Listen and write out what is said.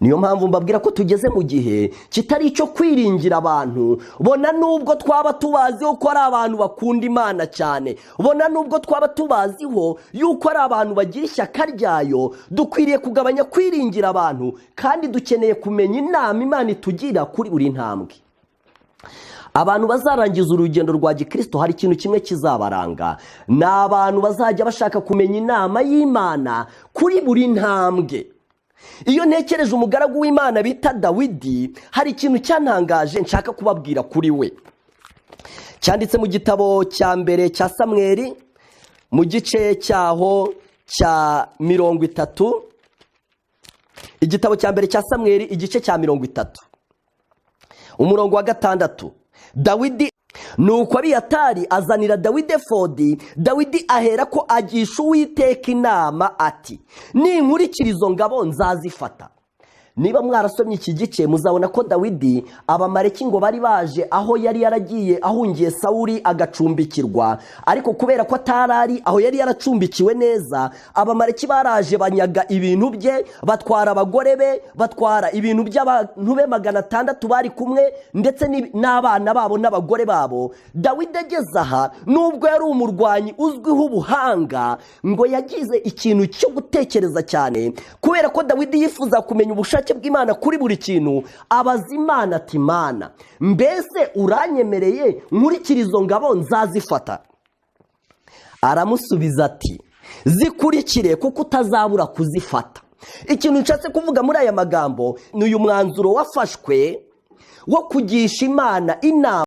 Niyo mpamvu mbabwira ko tugeze mu gihe kitari icyo kwiringira abantu. Bona nubwo twaba tubaziho ko ari abantu bakunda Imana cyane, bona nubwo twaba tubaziho yuko ari abantu bagira ishyaka ryayo, dukwiriye kugabanya kwiringira abantu, kandi dukeneye kumenya inama Imana itugira kuri buri ntambwe. Abantu bazarangiza urugendo rwa gikristo, hari ikintu kimwe kizabaranga: ni abantu bazajya bashaka kumenya inama y'Imana kuri buri ntambwe. Iyo ntekereje umugaragu w'Imana bita Dawidi, hari ikintu cyantangaje nshaka kubabwira kuri we, cyanditse mu gitabo cya mbere cya Samweri, mu gice cyaho cya 30. Igitabo cya mbere cya Samweri, igice cya 30, umurongo wa 6. Dawidi, nuko Abiyatari azanira Dawidi efodi. Dawidi ahera ko agisha Uwiteka inama ati: "Ninkurikira izo ngabo, nzazifata?" Niba mwarasomye iki gice, muzabona ko Dawidi, Abamareki ngo bari baje aho yari yaragiye ahungiye Sawuri agacumbikirwa, ariko kubera ko atari ari aho yari yaracumbikiwe neza, Abamareki baraje banyaga ibintu bye, batwara abagore be, batwara ibintu by'abantu be 600 bari kumwe, ndetse n'abana babo n'abagore babo. Dawidi ageze aha, nubwo yari umurwanyi uzwiho ubuhanga, ngo yagize ikintu cyo gutekereza cyane. Kubera ko Dawidi yifuza kumenya ubushake bw'Imana kuri buri kintu, abaza Imana ati: "Imana, mbese uranyemereye nkurikira izo ngabo, nzazifata?" Aramusubiza ati: "Zikurikire, kuko utazabura kuzifata." Ikintu nshatse kuvuga muri aya magambo ni uyu mwanzuro wafashwe wo kugisha Imana inama.